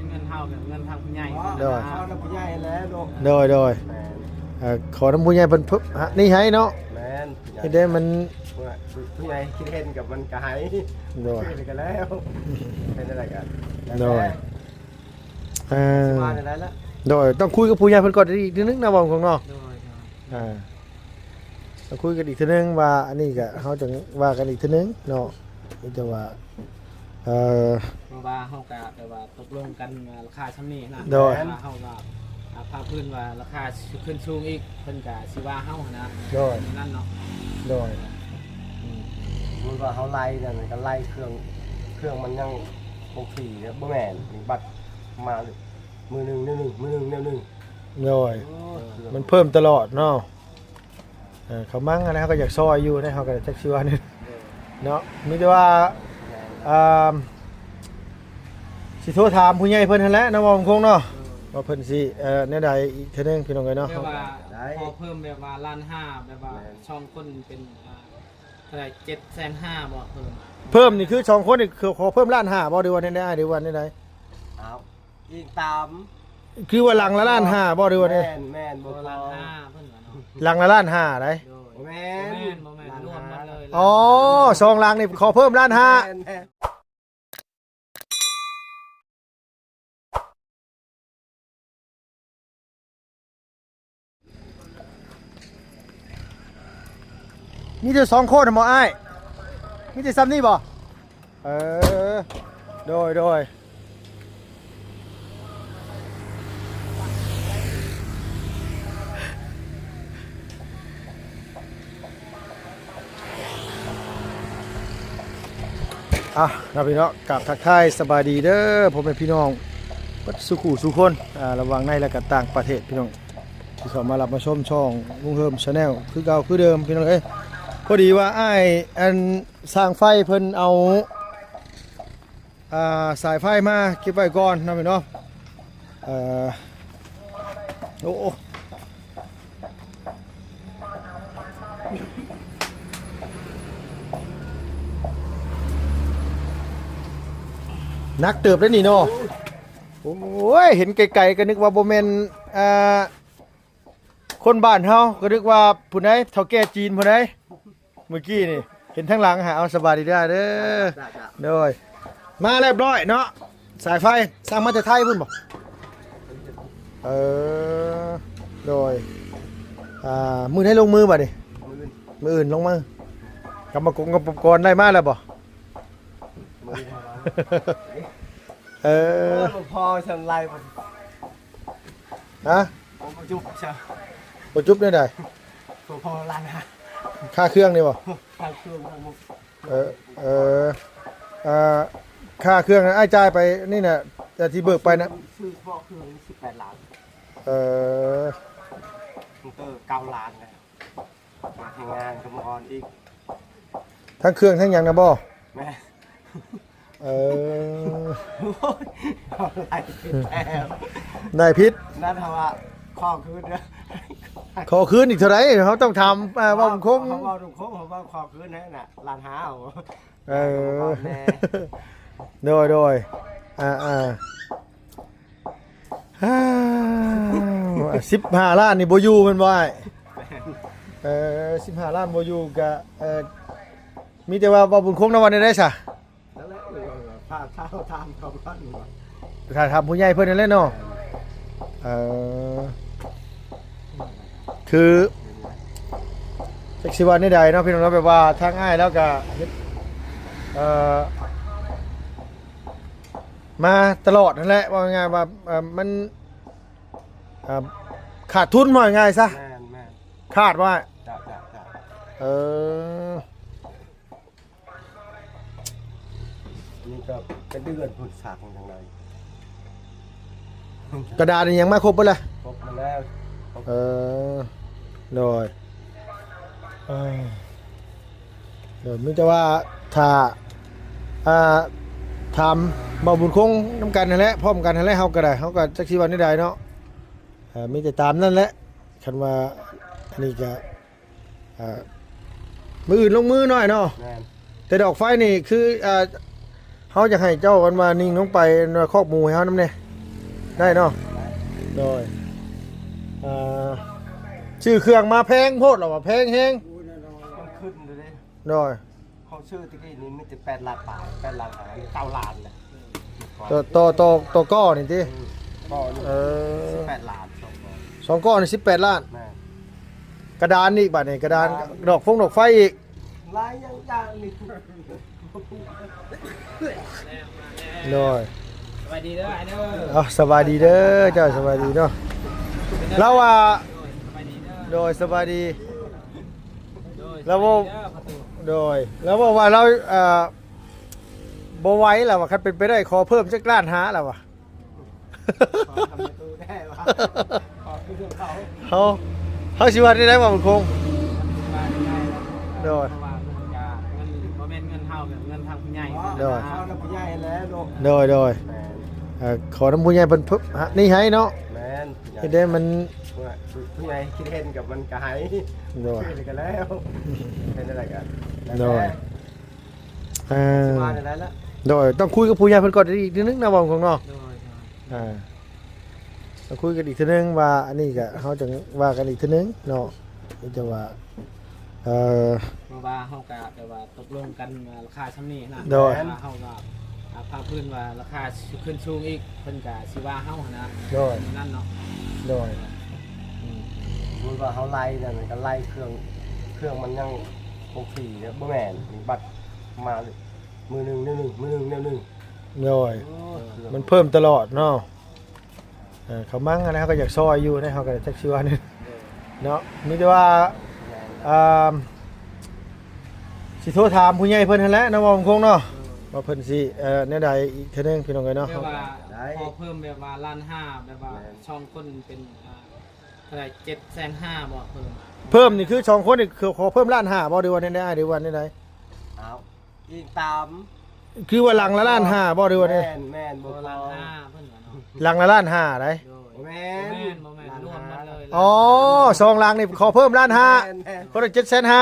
ເງິນເຮົາກໍເງິນທາງຜູ້ໃຫຍ່ ໂດຍ ເຮົານຳຜູ້ໃຫຍ່ແລ້ວເນາະ ໂດຍ ໂດຍ ແມ່ນ ເອີ ຂໍນຳຜູ້ໃຫຍ່ເພິ່ນ ເພິ່ນ ນີ້ໃຫ້ເນາະ ແມ່ນ ເຮັດໄດ້ມັນ ຜູ້ໃຫຍ່ຄິດເຫັນກັບມັນກໍໃຫ້ ໂດຍ ຄືກັນແລ້ວ ເປັນຈັ່ງໃດກໍ ໂດຍ ເອີ ຊິວ່າແນວໃດລະ ໂດຍ ຕ້ອງຄຸຍກັບຜູ້ໃຫຍ່ເພິ່ນກ່ອນອີກເທື່ອໜຶ່ງນະ ເວົ້າຂອງເນາະ ໂດຍ ອ່າ ມາຄຸຍກັນອີກເທື່ອໜຶ່ງວ່າ ອັນນີ້ກະເຮົາຈັ່ງວ່າກັນອີກເທື່ອໜຶ່ງເນາະ ມີແຕ່ວ່າ ເອີ ເພາະວ່າເຮົາກະແບບວ່າຕົກລົງກັນວ່າລາຄາຊ່ຳນີ້ນະ ໂດຍ ແຕ່ວ່າເຮົາກະ ອ່າ ພາພື້ນວ່າລາຄາຊິຂຶ້ນສູງອີກ ເພິ່ນກະຊິວ່າເຮົາຫັ້ນນະ ໂດຍ ແນວນັ້ນເນາະ ໂດຍ ອືມ ສົມມຸດວ່າເຮົາໄລ່ນັ້ນກະໄລ່ເຄື່ອງ ເຄື່ອງມັນຍັງຄົງທີ່ ບໍ່ແມ່ນ ບັດມາມື້ໜຶ່ງແນວໜຶ່ງ ມື້ໜຶ່ງແນວໜຶ່ງ ໂດຍ ໂອ້ ມັນເພີ່ມຕະຫຼອດເນາະ. ເອີ ເຂົາມັງຫັ້ນແຫຼະ ເຮົາກໍຢາກຊ່ອຍຢູ່ເດ້ ເຮົາກໍຈັກຊິວ່າແນວ ເນາະ ມີແຕ່ວ່າ ແມ່ນ ອ່າ ຊິໂທຖາມຜູ້ໃຫຍ່ເພິ່ນຫັ້ນແຫຼະເນາະ ເວົ້າຄົງເນາະ ເອີ ວ່າເພິ່ນຊິ ເອີ ແນວໃດອີກເທື່ອໜຶ່ງ ພີ່ນ້ອງເອີຍເນາະ ແບບວ່າ ໄດ້ ຂໍເພີ່ມແບບວ່າລ້ານຫ້າ ແບບວ່າ ແມ່ນ ສອງຄົນເປັນ ອ່າ ເທົ່າໃດ ເຈັດແສນຫ້າ ບໍ່ ເພີ່ມ ເພີ່ມນີ້ຄືສອງຄົນນີ້ ຂໍເພີ່ມລ້ານຫ້າ ບໍ່ ຫຼືວ່າແນວໃດ ຫຼືວ່າແນວໃດ? ອ້າວ ອີງຕາມ ຄືວ່າຫຼັງລະລ້ານຫ້າບໍ່ ຫຼືວ່າແນວໃດ? ແມ່ນ ແມ່ນ ບໍ່ພໍ ລ້ານຫ້າ ເພິ່ນວ່າເນາະ ຫຼັງລະລ້ານຫ້າໃດ໋ ໂດຍ ບໍ່ແມ່ນ ບໍ່ແມ່ນ ບໍ່ແມ່ນ ລ້ານຫ້າ ລວມໝົດເລີຍ ອໍ ສອງຫຼັງນີ້ຂໍເພີ່ມລ້ານຫ້າ ແມ່ນ ແມ່ນ ມີແຕ່ສອງຄົນບໍອ້າຍ? ມີແຕ່ຊ່ຳນີ້ບໍ? ເອີ ໂດຍ ໂດຍ ອ່ະ ເນາະ ພີ່ນ້ອງ ກາບທັກທາຍສະບາຍດີເດີ ພໍ່ແມ່ພີ່ນ້ອງເບິດສູ່ຄູ່ສູ່ຄົນ ອ່າ ລະຫວ່າງໃນ ແລະກະຕ່າງປະເທດ ພີ່ນ້ອງ ທີ່ເຂົ້າມາຮັບມາຊົມຊ່ອງລຸງເຮີມ Channel ຄືເກົ່າຄືເດີມ ພີ່ນ້ອງເອີຍ. ພໍດີວ່າອ້າຍ ອັນ ຊ່າງໄຟເພິ່ນເອົາ ອ່າ ສາຍໄຟມາເກັບໄວ້ກ່ອນເນາະ ພີ່ນ້ອງເນາະ ເອີ ໂອ້ ໜັກເຕີບເດ້ນີ້ເນາະ ໂອ້ຍ ເຫັນໄກໆກໍນຶກວ່າບໍ່ແມ່ນ ອ່າ ຄົນບ້ານເຮົາ ກໍນຶກວ່າຜູ້ໃດ ເຖົ້າແກ່ຈີນຜູ້ໃດ ເມື່ອກີ້ນີ້ເຫັນທາງຫຼັງຫາ. ເອົາ ສະບາຍດີເດີ ເດີ ໂດຍ ມາຮຽບຮ້ອຍເນາະ ສາຍໄຟ ສັ່ງມາແຕ່ໄທພຸ້ນບໍ? ເອີ ໂດຍ ອ່າ ມື້ໃດລົງມືບາດນີ້? ມື້ອື່ນ ມື້ອື່ນລົງມື ກັບມາກົງກັບອຸປະກອນໄດ້ມາແລ້ວບໍ? ມື້ອື່ນ ເອີ ບໍ່ພໍ ຊັ້ນໄລ່ ຮະ? ບໍ່ຈຸບຊະ ບໍ່ຈຸບແນວໃດ? ບໍ່ພໍລ້ານຫ້າ ຄ່າເຄື່ອງນີ້ບໍ? ຄ່າເຄື່ອງທັງໝົດ ເອີ ເອີ ເອີ ຄ່າເຄື່ອງນັ້ນອ້າຍຈ່າຍໄປນີ້ນະ ທີ່ເບີກໄປນະ ຊື້ສະເພາະເຄື່ອງສິບແປດລ້ານ ເອີ ມໍເຕີເກົ້າລ້ານແລ້ວ ມາແຮງງານກຳມະກອນອີກ ທັງເຄື່ອງທັງຫຍັງນະບໍ? ແມ່ນ ເອີ ໂອ້ຍ ເອົາໄລ່ຜິດແລ້ວ ໄລ່ຜິດ ນັ້ນເຮົາວ່າຂໍຄືນເດີ ຂໍຄືນອີກເທົ່າໃດ? ເຮົາຕ້ອງຖາມ ເອີ ເວົ້າຄົງ ເຮົາເວົ້າຄົງ ເຮົາເວົ້າຂໍຄືນນັ້ນນະ ລ້ານຫ້າ ເອີ ແມ່ນ ໂດຍ ໂດຍ ອ່າ ອ່າ ອ້າວ ສິບຫ້າລ້ານນີ້ບໍ່ຢູ່ແມ່ນບໍ່ອ້າຍ? ແມ່ນ ເອີ ສິບຫ້າລ້ານບໍ່ຢູ່ກະ ເອີ ມີແຕ່ວ່າ ເວົ້າບຸນຄົງນະ ວ່າແນວໃດຊະ? ນັ້ນແຫຼະ ຖ້າ ຖ້າ ຖ້າຖາມເຂົາກ່ອນ ຖ້າຖາມຜູ້ໃຫຍ່ເພິ່ນນັ້ນແຫຼະເນາະ ເອີ ຄື ຈັກຊິວ່າແນວໃດເນາະ ພີ່ນ້ອງເນາະ ແບບວ່າທາງອ້າຍລາວກະເຮັດ ເອີ ມາຕະຫຼອດຫັ້ນແຫຼະ ເວົ້າງ່າຍໆວ່າ ເອີ ມັນ ເອີ ຂາດທຶນ ເວົ້າງ່າຍໆຊະ ແມ່ນໆ ຂາດວ່າ ເອີ ນີ້ກໍເປັນເດືອນພຸ້ນ ສາກມັນຈັ່ງໃດ ກະດານອີ່ຫຍັງມາຄົບເບິດລະ? ຄົບໝົດແລ້ວ ເອີ ໂດຍ ເອີ ໂດຍ ມີແຕ່ວ່າຖ້າ ອ່າ ຖາມເວົ້າບຸນຄົງນຳກັນຫັ້ນແຫຼະ ພ້ອມກັນຫັ້ນແຫຼະ ເຮົາກໍໄດ້ ເຮົາກໍຈັກຊິວ່າແນວໃດເນາະ ເອີ ມີແຕ່ຕາມນັ້ນແຫຼະ ຄັນວ່າອັນນີ້ກໍ ອ່າ ມື້ອື່ນລົງມືໜ້ອຍເນາະ ແມ່ນ ແຕ່ດອກໄຟນີ້ຄື ອ່າ ເຮົາຢາກໃຫ້ເຈົ້າ ອັນວ່າ ຍິງລົງໄປ ອັນວ່າ ຄອກໝູໃຫ້ເຮົານຳແດ່ ໄດ້ເນາະ. ໂດຍ ອ່າ ຊື້ເຄື່ອງມາແພງໂພດລະວ່າ ແພງແຮງ. ມັນຂຶ້ນເລີຍເດ້. ໂດຍ ເຮົາຊື້ຕະກີ້ນີ້ມີແຕ່ແປດລ້ານປາຍ ແປດລ້ານຫ້າ ອັນນີ້ເກົ້າລ້ານນະ. ຕໍ່ ຕໍ່ ຕໍ່ ຕໍ່ກໍນີ້ຕິ? ອືມ ກໍນີ້ ເອີ ສິບແປດລ້ານ ສອງກໍ ສອງກໍນີ້ສິບແປດລ້ານ. ແມ່ນ ກະດານອີກ ບາດນີ້ກະດານ ດອກຟົງດອກໄຟອີກ ຫຼາຍຢ່າງ ຢ່າງນີ້. ໂດຍ ສະບາຍດີເດີອ້າຍເດີ. ເອົາ ສະບາຍດີເດີເຈົ້າ ສະບາຍດີເນາະ. ລາວວ່າ ໂດຍ ສະບາຍດີເດີ. ໂດຍ ລາວເວົ້າ ສະບາຍດີເດີ ໂດຍ ລາວເວົ້າວ່າລາວ ເອີ ບໍ່ໄຫວ ລາວວ່າ ຄັນເປັນໄປໄດ້ຂໍເພີ່ມຈັກລ້ານຫ້າ ລາວວ່າ. ຂໍທຳປະຕູແດ່ວ່າ ຂໍຄືເຂົາ ເຮົາ ເຮົາຊິວ່າແນວໃດວ່າມັນຄົງ ວ່າງ່າຍໆ ໂດຍ ເພາະວ່າເງິນກະ ເງິນບໍ່ແມ່ນເງິນເຮົາ ເງິນທາງຜູ້ໃຫຍ່. ໂດຍ ເຮົານຳຜູ້ໃຫຍ່ແລ້ວເນາະ. ໂດຍ ໂດຍ ແມ່ນ ເອີ ຂໍນຳຜູ້ໃຫຍ່ເພິ່ນ ນີ້ໃຫ້ເນາະ. ແມ່ນ ເຮັດໄດ້ມັນ ຜູ້ໃຫຍ່ຄິດເຫັນກັບມັນກະໃຫ້. ໂດຍ ຄືກັນແລ້ວ ເຮັດໄດ້ກະ ໂດຍ ອ່າ ຊິວ່າແນວໃດລະ? ໂດຍ ຕ້ອງຄຸຍກັບຜູ້ໃຫຍ່ເພິ່ນກ່ອນອີກເທື່ອໜຶ່ງນະ ເວົ້າຕົງເນາະ. ໂດຍ ອ່າ ຕ້ອງຄຸຍກັນອີກເທື່ອໜຶ່ງວ່າ ອັນນີ້ກະເຮົາຈັ່ງວ່າກັນອີກເທື່ອໜຶ່ງເນາະ. ແຕ່ວ່າ ເອີ ເພາະວ່າເຮົາກະແບບວ່າຕົກລົງກັນວ່າລາຄາຊ່ຳນີ້ນະ. ໂດຍ ແຕ່ວ່າເຮົາກະ ອ່າ ພາເພິ່ນວ່າລາຄາຂຶ້ນສູງອີກ ເພິ່ນກະຊິວ່າເຮົາຫັ້ນນະ. ໂດຍ ນັ້ນເນາະ. ໂດຍ ອືມ ສົມມຸດວ່າເຮົາໄລ່ນັ້ນກະໄລ່ເຄື່ອງ ເຄື່ອງມັນຍັງ ໂອເຄ ບໍ່ແມ່ນ ບັດມາມື້ໜຶ່ງແນວໜຶ່ງ ມື້ໜຶ່ງແນວໜຶ່ງ. ໂດຍ ໂອ້ ມັນເພີ່ມຕະຫຼອດເນາະ. ເອີ ເຂົາມັງຫັ້ນນະ ເຮົາກະຢາກຊ່ອຍຢູ່ນະ ເຮົາກະຈັກຊິວ່າແນວ ເນາະ. ມີແຕ່ວ່າ ອ່າ ຊິໂທຖາມຜູ້ໃຫຍ່ເພິ່ນຫັ້ນແຫຼະເນາະ ເວົ້າຄົງເນາະ ວ່າເພິ່ນຊິ ເອີ ແນວໃດອີກເທື່ອໜຶ່ງ ພີ່ນ້ອງເອີຍເນາະ. ແບບວ່າ ໄດ້ ຂໍເພີ່ມແບບວ່າລ້ານຫ້າ ແບບວ່າ ແມ່ນ ສອງຄົນເປັນ ອ່າ ເທົ່າໃດ ເຈັດແສນຫ້າບໍ່? ເພີ່ມ ເພີ່ມນີ້ຄືສອງຄົນນີ້ ຂໍເພີ່ມລ້ານຫ້າບໍ່ ຫຼືວ່າແນວໃດ ຫຼືວ່າແນວໃດ? ອ້າວ ອີງຕາມ ຄືວ່າຫຼັງລະລ້ານຫ້າບໍ່ ຫຼືວ່າແນວໃດ? ແມ່ນ ແມ່ນ ບໍ່ພໍ ລ້ານຫ້າເພິ່ນວ່າເນາະ. ຫຼັງລະລ້ານຫ້າໃດ໋. ໂດຍ ບໍ່ແມ່ນ ບໍ່ແມ່ນ ບໍ່ແມ່ນ ລ້ານຫ້າ ລວມໝົດເລີຍ. ອໍ ສອງຫຼັງນີ້ຂໍເພີ່ມລ້ານຫ້າ ແມ່ນ ແມ່ນ ຄົນລະເຈັດແສນຫ້າ.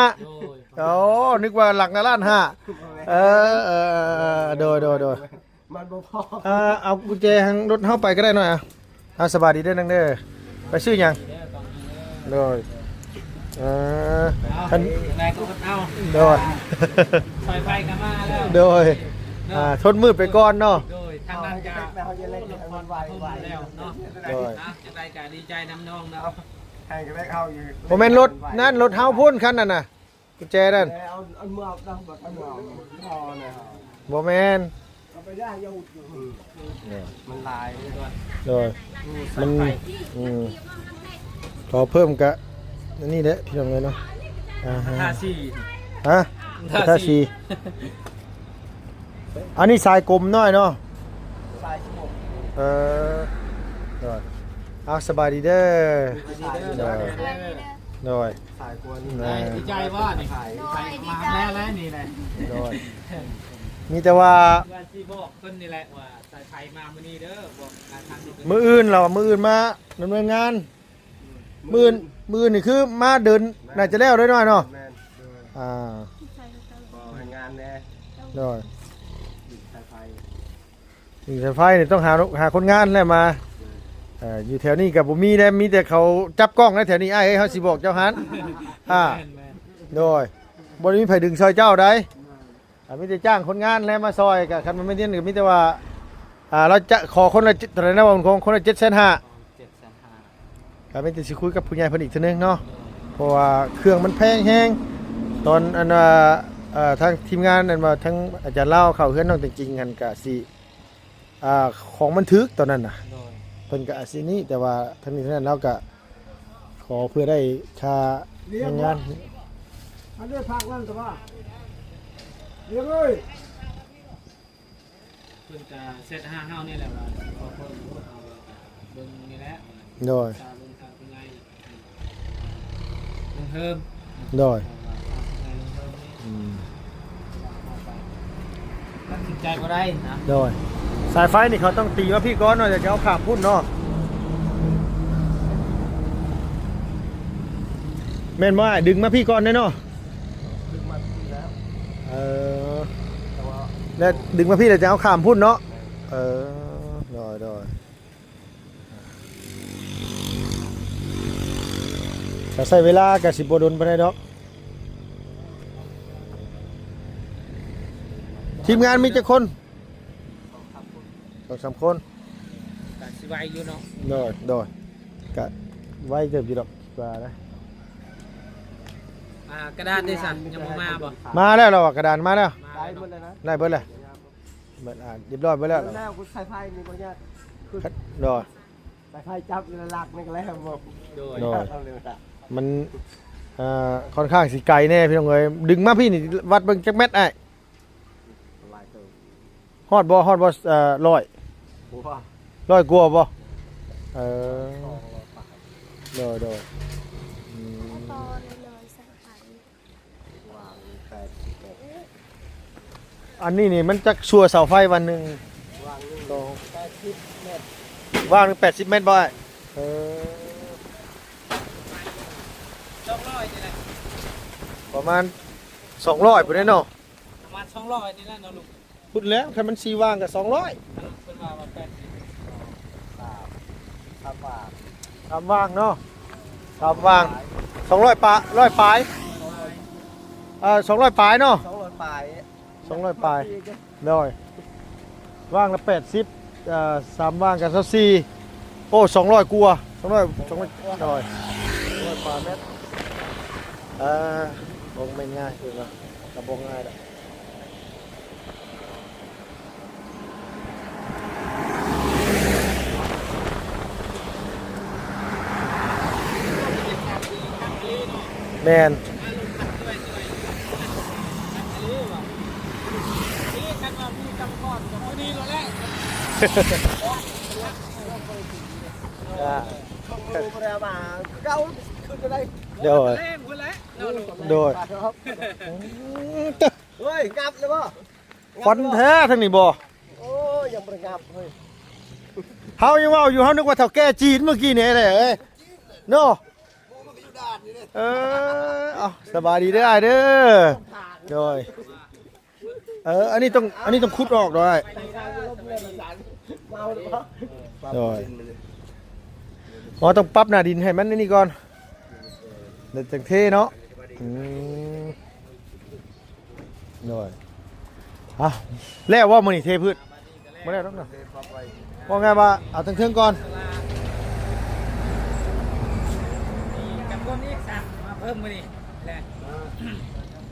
ໂດຍ ອໍ ນຶກວ່າຫຼັງລະລ້ານຫ້າ. ບໍ່ແມ່ນ ເອີ ເອີ ເອີ ເອີ ໂດຍ ໂດຍ ໂດຍ ມັນບໍ່ພໍ. ອ່າ ເອົາກຸນແຈທາງລົດເຮົາໄປກໍໄດ້ໜ້ອຍ. ອ່າ ສະບາຍດີເດີນາງເດີ ໄປຊື້ຫຍັງ? ໂດຍ ເອີ ເອົາ ຄັນ ຈັ່ງໃດກໍອົດເອົາ. ໂດຍ ສາຍໄຟກໍມາແລ້ວ. ໂດຍ ເນາະ ອ່າ ທົນມືດໄປກ່ອນເນາະ. ໂດຍ ທາງນັ້ນກໍ ເຮົາຈະເລັກໃຫ້ມັນໄວໆ ແລ້ວເນາະ. ໂດຍ ອ່າ ຈັ່ງໃດກໍດີໃຈນຳນ້ອງເນາະ. ໃຫ້ກໍໄດ້ເອົາຢູ່ ບໍ່ແມ່ນລົດນັ້ນ ລົດເຮົາພຸ້ນ ຄັນນັ້ນນະ. ກຸນແຈນັ້ນ ເອົາ ເອົາເມືອເອົານະ ບໍ່ທັນເມືອເອົາ ບໍ່ແມ່ນ ເອົາໄປໄດ້ ຢ່າຫຸດຢູ່ ມັນຫຼາຍ. ໂດຍ ມັນ ອືມ ຂໍເພີ່ມກະ ອັນນີ້ແຫຼະ ພີ່ນ້ອງເອີຍເນາະ. ອ່າ ທາສີ ຮະ ທາສີ ທາສີ ອັນນີ້ສາຍກົມນ້ອຍເນາະ ສາຍສິບຫົກ. ເອີ ໂດຍ ເອົາ ສະບາຍດີເດີ ສະບາຍດີເດີ ໂດຍ ໂດຍ ສາຍກວ່ານີ້ ເອີ ດີໃຈບໍ່ນີ້? ໂດຍ ດີໃຈ ມາແລ້ວ ແລ້ວນີ້ແຫຼະ. ໂດຍ ມີແຕ່ວ່າ ວ່າຊິບອກເພິ່ນນີ້ແຫຼະວ່າສາຍໄຟມາມື້ນີ້ເດີ ບອກການທາງລົດ ມື້ອື່ນ ລາວວ່າມື້ອື່ນມາດຳເນີນງານ. ມື້ອື່ນ ມື້ອື່ນນີ້ຄືມາເດີນ ແມ່ນ ໜ້າຈະແລ້ວໄດ້ໜ້ອຍເນາະ. ແມ່ນ ອ່າ ຂໍໃຫ້ງານແດ່. ໂດຍ ສາຍໄຟ ນີ້ສາຍໄຟນີ້ຕ້ອງຫາ ຫາຄົນງານແຫຼະມາ. ເອີ ຢູ່ແຖວນີ້ກໍບໍ່ມີແດ່ ມີແຕ່ເຂົາຈັບກ້ອງໃນແຖວນີ້ ອ້າຍເອີຍ ເຮົາຊິບອກເຈົ້າຫັ້ນ. ອ່າ ແມ່ນໆ ໂດຍ ບໍ່ໄດ້ມີໃຜດຶງຊ່ອຍເຈົ້າໃດ໋. ອ່າ ມີແຕ່ຈ້າງຄົນງານແຫຼະມາຊ່ອຍ ກໍຄັນມັນແມ່ນເຮັດກໍມີແຕ່ວ່າ ອ່າ ລາວຈະຂໍຄົນລະເທົ່າໃດນະ ວ່າຄົນລະເຈັດແສນຫ້າ. ເຈັດແສນຫ້າ ກໍມີແຕ່ຊິຄຸຍກັບຜູ້ໃຫຍ່ເພິ່ນອີກເທື່ອໜຶ່ງເນາະ ເພາະວ່າເຄື່ອງມັນແພງແຮງ. ຕອນອັນວ່າ ເອີ ທາງທີມງານ ອັນວ່າທາງອາຈານລາວເຂົ້າເຮືອນນ້ອງແຕງຈິງຫັ້ນ ກະຊິ ອ່າ ຂອງມັນຖືກຕອນນັ້ນນະ. ໂດຍ ເພິ່ນກະອາດຊິນີ້ ແຕ່ວ່າທັງນີ້ທັງນັ້ນລາວກະຂໍເພື່ອໄດ້ຄ່າແຮງງານ. ອັນນີ້ພາກນັ້ນຕະວ່າ ລຽງເອີຍ ເພິ່ນກະແຊັດຫາເຮົານີ້ແຫຼະວ່າຂໍເພີ່ມໂພດ ເຮົາກະເບິ່ງນີ້ແຫຼະ. ໂດຍ ເບິ່ງທາງຜູ້ໃຫຍ່ ລົງເພີ່ມ. ໂດຍ ອືມ ຕັດສິນໃຈບໍ່ໄດ້ນະ. ໂດຍ ສາຍໄຟນີ້ເຂົາຕ້ອງຕີມາພີ້ກ່ອນເນາະ ຈະເອົາຂ້າມພຸ້ນເນາະ. ແມ່ນບໍ່ອ້າຍ? ດຶງມາພີ້ກ່ອນເດ້ເນາະ. ດຶງມາພີ້ແລ້ວ ເອີ ແຕ່ວ່າ ແລ້ວດຶງມາພີ້ແລ້ວຈະເອົາຂ້າມພຸ້ນເນາະ. ແມ່ນ ເອີ ໂດຍ ໂດຍ. ໃຊ້ເວລາກະຊິບໍ່ດົນປານໃດດອກ. ທີມງານມີຈັກຄົນ? ສອງສາມຄົນ ກະຊິໄວຢູ່ເນາະ. ໂດຍ ໂດຍ ກະໄວເຕີບຢູ່ດອກ ຄິດວ່ານະ. ອ່າ ກະດານເດ້ຊັ້ນ ຍັງບໍ່ມາບໍ່? ມາແລ້ວ ລາວວ່າກະດານມາແລ້ວ. ມາແລ້ວເນາະ ໄດ້ເບິດແລ້ວ ໄດ້ເບິດແລ້ວ ເບິດ ອ່າ ຮຽບຮ້ອຍເບິດແລ້ວ. ແລ້ວສາຍໄຟນີ້ບໍ່ຍາກ ໂດຍ ສາຍໄຟຈັບລະຫຼັກນີ້ກະແລ້ວບໍ່? ໂດຍ ໂດຍ ມັນ ເອີ ຄ່ອນຂ້າງຊິໄກແດ່ພີ່ນ້ອງເອີຍ. ດຶງມາພີ້ນີ້ ວັດເບິ່ງຈັກແມັດອ້າຍ? ຫຼາຍເຕີບ ຮອດບໍ່ ຮອດບໍ່ ເອີ ຮ້ອຍ ຮ້ອຍກວ່າບໍ່? ເອີ ສອງຮ້ອຍປາຍ ໂດຍ ໂດຍ ອືມ ຕໍ່ເລີຍໆ ສາຍໄຟ ວາງແປດສິບແມັດ ອັນນີ້ນີ້ມັນຈັກຊົ່ວເສົາໄຟວັນໜຶ່ງ? ວາງໜຶ່ງ ສອງ ແປດສິບແມັດ ວາງໜຶ່ງແປດສິບແມັດບໍ່ອ້າຍ? ເອີ ສອງຮ້ອຍນີ້ແຫຼະ ປະມານສອງຮ້ອຍພຸ້ນແຫຼະເນາະ. ປະມານສອງຮ້ອຍນີ້ແຫຼະເນາະລຸງ. ພຸ້ນແຫຼະ ຄັນມັນສີ່ວາງກະສອງຮ້ອຍ ເພິ່ນວ່າ ວ່າແປດສິບ ສາມ ສາມວາງ ສາມວາງເນາະ ສາມວາງ ສອງຮ້ອຍປາຍ ຮ້ອຍປາຍ ເອີ ສອງຮ້ອຍປາຍເນາະ ສອງຮ້ອຍປາຍ ສອງຮ້ອຍປາຍ ໂດຍ ວາງລະແປດສິບ ເອີ ສາມວາງກະຊາວສີ່ ໂອ້ ສອງຮ້ອຍກວ່າ ສອງຮ້ອຍ ສອງຮ້ອຍ ໂດຍ ສອງຮ້ອຍກວ່າແມັດ. ເອີ ບໍ່ແມ່ນງ່າຍ ເພິ່ນວ່າ ກະບໍ່ງ່າຍດອກ. ແມ່ນ ໂດຍ ໂດຍ ເຮີ້ຍ ງັບແລ້ວບໍ່? ຄວັນແທ້ທາງນີ້ບໍ່? ໂອ້ຍ ຍັງບໍ່ໄດ້ງັບເຮີ້ຍ ເຮົາຍັງເວົ້າຢູ່ ເຮົານຶກວ່າເຖົ້າແກ່ຈີນມື້ກີ້ນີ້ແຫຼະເອີຍ ເນາະ. ເອີ ເອົາ ສະບາຍດີເດີອ້າຍເດີ ໂດຍ ເອີ ອັນນີ້ຕ້ອງ ອັນນີ້ຕ້ອງຂຸດອອກດອກອ້າຍ ໂດຍ ເຮົາຕ້ອງປັບໜ້າດິນໃຫ້ມັນອັນນີ້ກ່ອນ ແລ້ວຈັ່ງເທເນາະ ອືມ. ໂດຍ ອ່ະ ແລ້ວບໍ່ມື້ນີ້ເທພື້ນ? ບໍ່ແລ້ວດອກເນາະ ເວົ້າງ່າຍວ່າເອົາເທິງໆກ່ອນ ຈັກຄົນອີກຊະ ມາເພີ່ມມື້ນີ້ແຫຼະ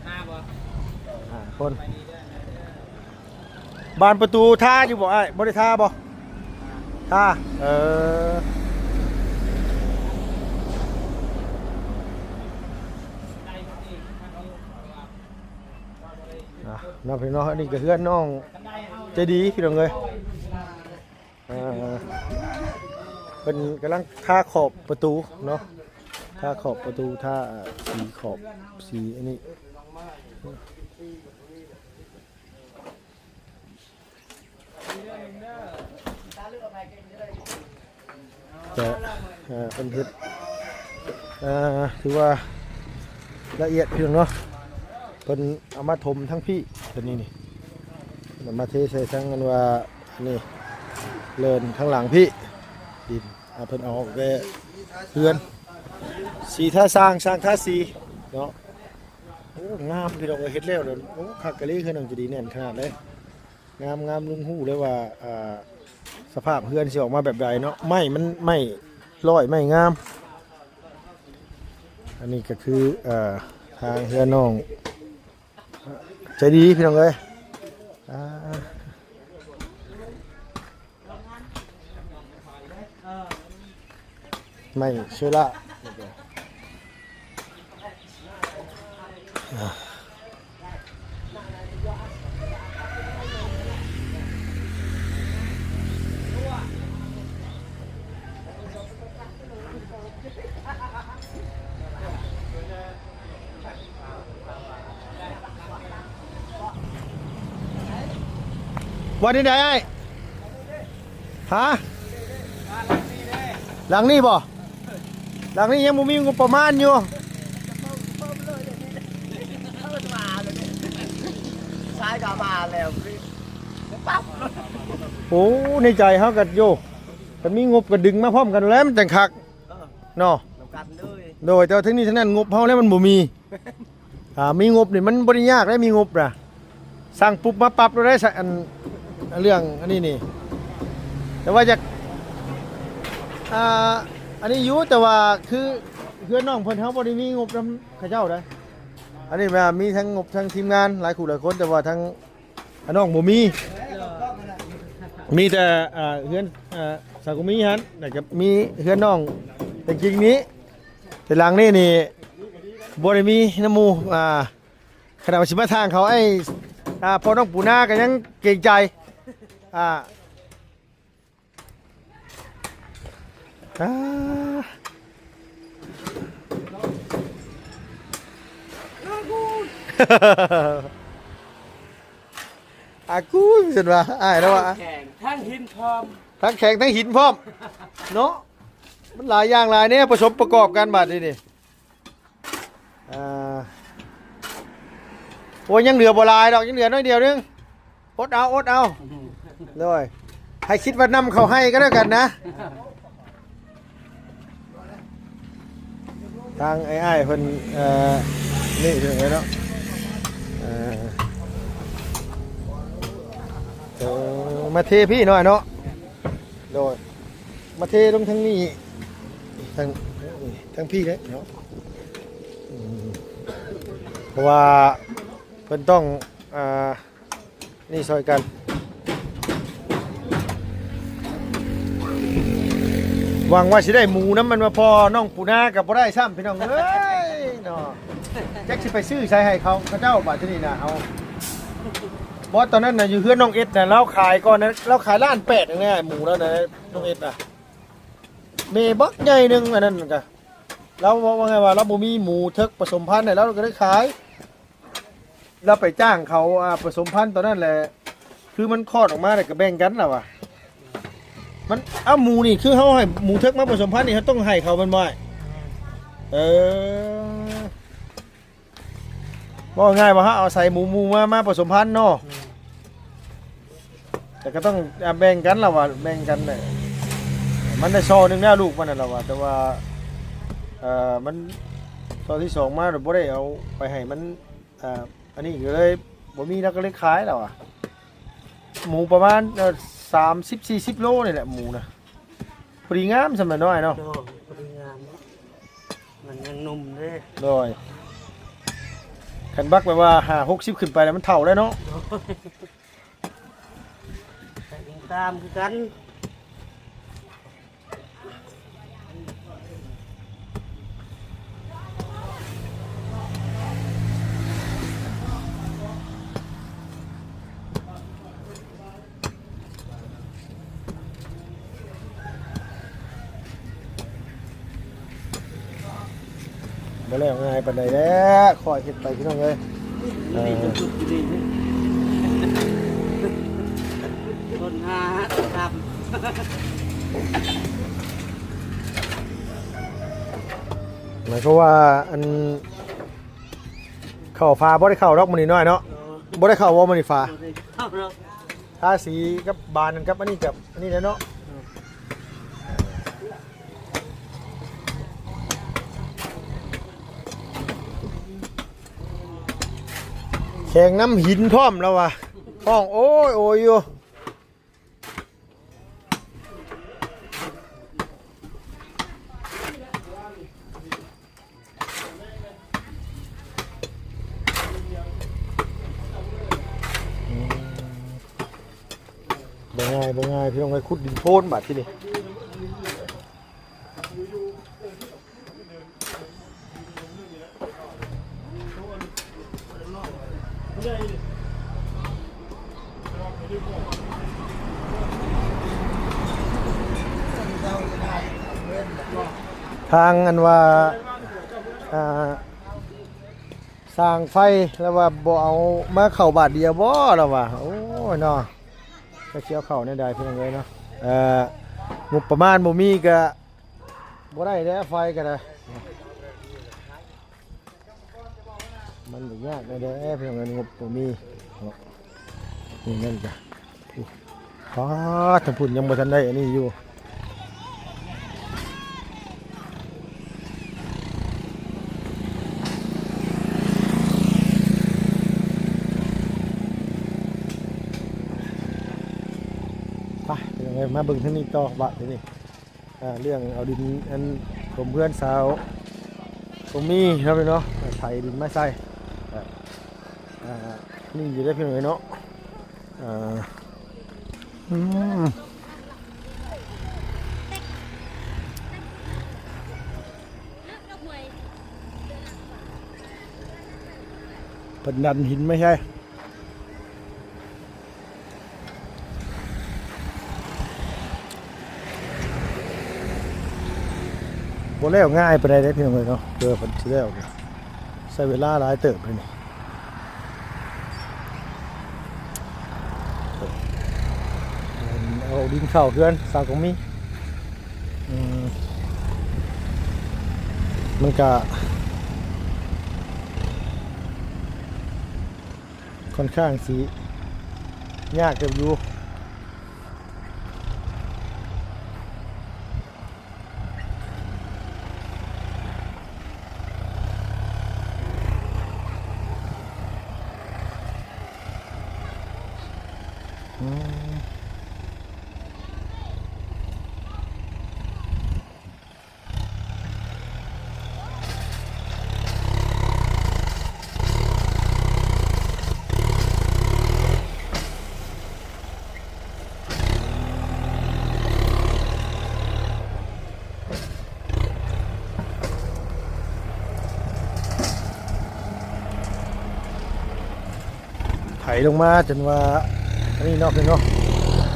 ຫ້າບໍ່? ຫ້າຄົນ. ບານປະຕູທາຢູ່ບໍ່ອ້າຍ? ບໍ່ໄດ້ທາບໍ່? ທາ ເອີ ອ່ະ ເນາະ ພີ່ນ້ອງເນາະ ອັນນີ້ກະເຮືອນນ້ອງໃຈດີພີ່ນ້ອງເອີຍ ເອີ ເພິ່ນກຳລັງທາຂອບປະຕູເນາະ ທາຂອບປະຕູ ທາສີຂອບ ສີອັນນີ້. ກະ ເອີ ເພິ່ນເຮັດ ເອີ ຖືວ່າລະອຽດເພິ່ນເນາະ ເພິ່ນເອົາມາຖົມທັງພີ້ ຕົວນີ້ນີ້ ເອົາມາເທໃສ່ທັງອັນວ່າ ອັນນີ້ ເລີນທາງຫຼັງພີ້ ດິນ ອ່າ ເພິ່ນເອົາອອກແຕ່ເຮືອນ ສີທາສ້າງ ສ້າງທາສີເນາະ. ໂອ້ ງາມພີ່ນ້ອງເອີຍ ເຮັດແລ້ວ ໂອ້ ຄັກກະລີ ເຮືອນນ້ອງໃຈດີແໜ້ນຂະໜາດເລີຍ ງາມໆ ລຸງຮູ້ເລີຍວ່າ ອ່າ ສະພາບເຮືອນຊິອອກມາແບບໃດເນາະ ໄມ້ມັນ ໄມ້ລ້ອຍ ໄມ້ງາມ. ອັນນີ້ກະຄື ເອີ ທາງເຮືອນນ້ອງໃຈດີພີ່ນ້ອງເອີຍ ອ່າ. ໄມ້ເຊື້ອລາ ວ່າແນວໃດອ້າຍ? ຮະ? ຫຼັງນີ້ບໍ່? ຫຼັງນີ້ຍັງບໍ່ມີງົບປະມານຢູ່. ຊາຍກະມາແລ້ວ ປັບ. ໂອ້ ໃນໃຈເຮົາກະໂຢ ຄັນມີງົບກະດຶງມາພ້ອມກັນແລ້ວ ມັນຈັ່ງຄັກ ເອີ ເນາະ ນຳກັນເລີຍ. ໂດຍ ແຕ່ວ່າທັງນີ້ທັງນັ້ນ ງົບເຮົາແລ້ວມັນບໍ່ມີ. ອ່າ ມີງົບນີ້ມັນບໍ່ໄດ້ຍາກເດ້ ມີງົບນະ ສັ່ງປຸບມາປັບໂລດໄດ້ ສະ ອັນ ເລື່ອງອັນນີ້ນີ້ ແຕ່ວ່າຢາກ ອ່າ ອັນນີ້ຢູ່ ແຕ່ວ່າຄືເຮືອນນ້ອງເພິ່ນ ເຮົາບໍ່ໄດ້ມີງົບນຳເຂົາເຈົ້າເດ້. ອັນນີ້ວ່າມີທັງງົບ ທັງທີມງານຫຼາຍຄູ່ຫຼາຍຄົນ ແຕ່ວ່າທັງ ອາ ນ້ອງບໍ່ມີ ມີແຕ່ ອ່າ ເຮືອນ ອ່າ ສາວກະມີຫັ້ນ ແລ້ວກໍມີເຮືອນນ້ອງແຕ່ກິກນີ້ ແຕ່ຫຼັງນີ້ນີ້ບໍ່ໄດ້ມີນຳໝູ່. ອ່າ ຂະໜາດວ່າຊິມາທາງເຂົາ ໄອ້ ອ່າ ພໍ່ນ້ອງປູນາກໍຍັງເກງໃຈ. ອ່າ ອ່າ ອາກູ ຊັ້ນວ່າ ອ້າຍລາວວ່າ ທັງແຂງທັງຫີນພ້ອມ ທັງແຂງທັງຫີນພ້ອມເນາະ. ມັນຫຼາຍຢ່າງຫຼາຍແນວປະສົມປະກອບກັນບາດນີ້ນີ້. ອ່າ ໂອ້ຍ ຍັງເຫຼືອບໍ່ຫຼາຍດອກ ຍັງເຫຼືອໜ້ອຍດຽວໜຶ່ງ ອົດເອົາ ອົດເອົາ. ໂດຍ ໃຫ້ຄິດວ່ານຳເຂົ້າໄຮ່ກໍແລ້ວກັນນະ. ທາງອ້າຍໆເພິ່ນ ເອີ ນີ້ເພິ່ນເນາະ ເອີ ເອີ ມາເທພີ້ໜ້ອຍເນາະ. ໂດຍ ມາເທລົງທາງນີ້ ທາງ ທາງພີ້ເດ້ເນາະ. ອືມ ເພາະວ່າເພິ່ນຕ້ອງ ອ່າ ນີ້ຊ່ອຍກັນ ຫວັງວ່າຊິໄດ້ໝູນຳ ມັນວ່າພໍ່ນ້ອງປູນາກໍບໍ່ໄດ້ຊ້ຳ ພີ່ນ້ອງເອີຍເນາະ. ຈັກຊິໄປຊື້ໃສໃຫ້ເຂົາ ເຂົາເຈົ້າບາດທີນີ້ນະ. ເອົາ ບໍ່ ຕອນນັ້ນນະ ຢູ່ເຮືອນນ້ອງເອັດນະ ລາວຂາຍກ່ອນນະ ລາວຂາຍລ້ານແປດເອງນະ ໝູລາວນະ ນ້ອງເອັດນະ ແມ່ບັກໃຫຍ່ໜຶ່ງ. ອັນນັ້ນກະ ລາວເວົ້າວ່າໄງວ່າ ລາວບໍ່ມີໝູເຖິກປະສົມພັນໃຫ້ລາວ ລາວກໍເລີຍຂາຍ. ລາວໄປຈ້າງເຂົາ ອ່າ ປະສົມພັນຕອນນັ້ນແຫຼະ ຄືມັນຄອດອອກມາແລ້ວກໍແບ່ງກັນລາວວ່າ. ມັນ ເອົາ ໝູນີ້ ຄືເຮົາໃຫ້ໝູເຖິກມາປະສົມພັນນີ້ ເຮົາຕ້ອງໃຫ້ເຂົາແມ່ນບໍ່ອ້າຍ? ເອີ ເວົ້າງ່າຍວ່າເຮົາເອົາໃສ່ໝູໝູມາ ມາປະສົມພັນເນາະ. ແມ່ນ ແຕ່ກໍຕ້ອງ ອ່າ ແບ່ງກັນລະວ່າ ແບ່ງກັນແຫຼະ. ມັນໄດ້ຊໍໜຶ່ງແລ້ວລູກມັນນະລະວ່າ ແຕ່ວ່າ ເອີ່ ມັນ ຊໍທີສອງມາ ບໍ່ໄດ້ເອົາໄປໃຫ້ມັນ ອ່າ ອັນນີ້ກໍເລີຍບໍ່ມີ ລະກໍເລີຍຂາຍລະວ່າ. ໝູປະມານ ເອີ່ ສາມສິບສີ່ສິບໂລນີ້ແຫຼະ ໝູນະ ພໍດີງາມສ່ຳນັ້ນເນາະອ້າຍເນາະ. ໂດຍ ພໍດີງາມ ມັນຍັງໜຸ່ມເດ້. ໂດຍ ຄັນບັກແບບວ່າຫ້າຫົກສິບຂຶ້ນໄປແລ້ວ ມັນເຖົ້າແລ້ວເນາະ. ໂດຍ ແຕ່ຍັງຕາມຄືກັນ. ບໍ່ແລ້ວງ່າຍປານໃດແຫຼະ ຄ່ອຍເຮັດໄປພີ່ນ້ອງເອີຍ. ເອີ ຄົນຫາທຳ ໝາຍຄວາມວ່າ ອັນ ເຂົ້າຝາບໍ່ໄດ້ເຂົ້າດອກມື້ນີ້ນ້ອຍເນາະ. ໂອ້ ບໍ່ໄດ້ເຂົ້າບໍ່ມື້ນີ້ຝາ? ບໍ່ໄດ້ເຂົ້າດອກ. ທາສີກັບບານກັບອັນນີ້ກັບອັນນີ້ແຫຼະເນາະ. ແຂງນ້ຳຫີນພ້ອມລາວວ່າ ຮ້ອງໂອ້ຍໂອຍຢູ່. ອືມ ບໍ່ງ່າຍ ບໍ່ງ່າຍ ພີ່ນ້ອງເອີຍ ຂຸດດິນໂພນບາດທີນີ້. ທາງອັນວ່າ ອ່າ ສ້າງໄຟລະວ່າບໍ່ເອົາມາເຂົ້າບາດດຽວບໍ່ລະວ່າ. ໂອ້ຍເນາະ ຈັກຊິເອົາເຂົ້າແນວໃດພີ່ນ້ອງເອີຍເນາະ. ເອີ ງົບປະມານບໍ່ມີກະບໍ່ໄດ້ແຫຼະ ໄຟກະໄດ້. ມັນກໍຍາກແດ່ເດີພີ່ນ້ອງເອີຍ ງົບບໍ່ມີເນາະ. ນີ້ນັ້ນກະ ປາດ ທາງພຸ້ນຍັງບໍ່ທັນໄດ້ອັນນີ້ຢູ່. ໄປພີ່ນ້ອງເອີຍ ມາເບິ່ງທາງນີ້ຕໍ່ບາດທີນີ້ ອ່າ ເລື່ອງເອົາດິນອັນຖົມເຮືອນຊາວຕົງມີເນາະພີ່ນ້ອງເນາະ ໄຖດິນມາໃສ່ ອ່າ ອ່າ ນີ້ຢູ່ເດ້ພີ່ນ້ອງເອີຍເນາະ ອ່າ ອືມ ເພິ່ນດັນຫີນມາໃສ່ ບໍ່ແລ້ວງ່າຍປານໃດເດ້ພີ່ນ້ອງເອີຍເນາະ ເພື່ອເພິ່ນຊິແລ້ວ ໃຊ້ເວລາຫຼາຍເຕີບເລີຍນີ້ ເອົາດິນເຂົ້າເຮືອນຊາວຕົງມີ ອືມ ມັນກະ ຂ້ອນຂ້າງຊິຍາກເຕີບຢູ່ ອືມ. ໄຖລົງມາຈົນວ່າ ອັນນີ້ເນາະ ເພິ່ນເນາະ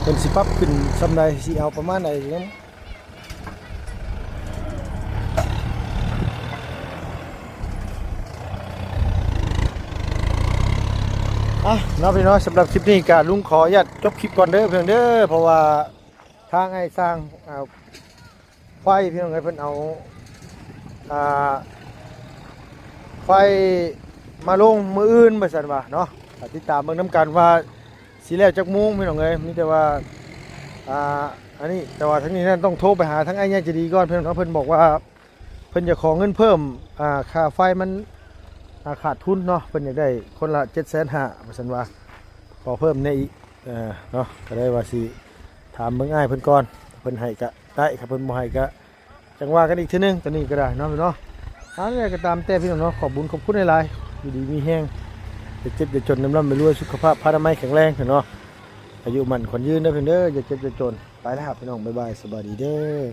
ເພິ່ນຊິປັບຂຶ້ນສ່ຳໃດ ຊິເອົາປະມານໃດ ຍັງ ອ່ະ ເນາະພີ່ນ້ອງ ສຳລັບຄລິບນີ້ກະລຸງຂໍອະນຸຍາດຈົບຄລິບກ່ອນເດີພີ່ນ້ອງເດີ ເພາະວ່າທາງອ້າຍຊ່າງ ອ່າ ໄຟພີ່ນ້ອງເອີຍ ເພິ່ນເອົາ ອ່າ ໄຟມາລົງມື້ອື່ນວ່າຊັ້ນວ່າເນາະ ກະຕິດຕາມເບິ່ງນຳກັນວ່າ ຊິແລ້ວຈັກໂມງພີ່ນ້ອງເອີຍ ມີແຕ່ວ່າ ອ່າ ອັນນີ້ ແຕ່ວ່າທາງນີ້ນັ້ນຕ້ອງໂທໄປຫາທາງອ້າຍໃຫຍ່ໃຈດີກ່ອນພີ່ນ້ອງເນາະ ເພິ່ນບອກວ່າເພິ່ນຢາກຂໍເງິນເພີ່ມ ອ່າ ຄ່າໄຟມັນ ອ່າ ຂາດທຶນເນາະ ເພິ່ນຢາກໄດ້ຄົນລະເຈັດແສນຫ້າວ່າຊັ້ນວ່າ ຂໍເພີ່ມແດ່ອີກ ເນາະ ກະເລີຍວ່າຊິຖາມເບິ່ງອ້າຍເພິ່ນກ່ອນ ເພິ່ນໃຫ້ກະໄດ້ ຄັນເພິ່ນບໍ່ໃຫ້ກະ ຈັ່ງວ່າກັນອີກເທື່ອໜຶ່ງ ຕອນນີ້ກໍໄດ້ເນາະ ເນາະ ເອົາ ແນວໃດກໍຕາມແຕ່ພີ່ນ້ອງເນາະ ຂອບບຸນຂອບຄຸນຫຼາຍໆ ຢູ່ດີມີແຮງ ຢ່າເຈັບຢ່າຈົນ ລ່ຳໆລວຍໆ ສຸຂະພາບພະລານາໄມແຂງແຮງເນາະ ອາຍຸໝັ້ນຂວັນຍືນເດີພີ່ນ້ອງເດີ ຢ່າເຈັບຢ່າຈົນ ໄປແລ້ວພີ່ນ້ອງ ບາຍບາຍ ສະບາຍດີເດີ.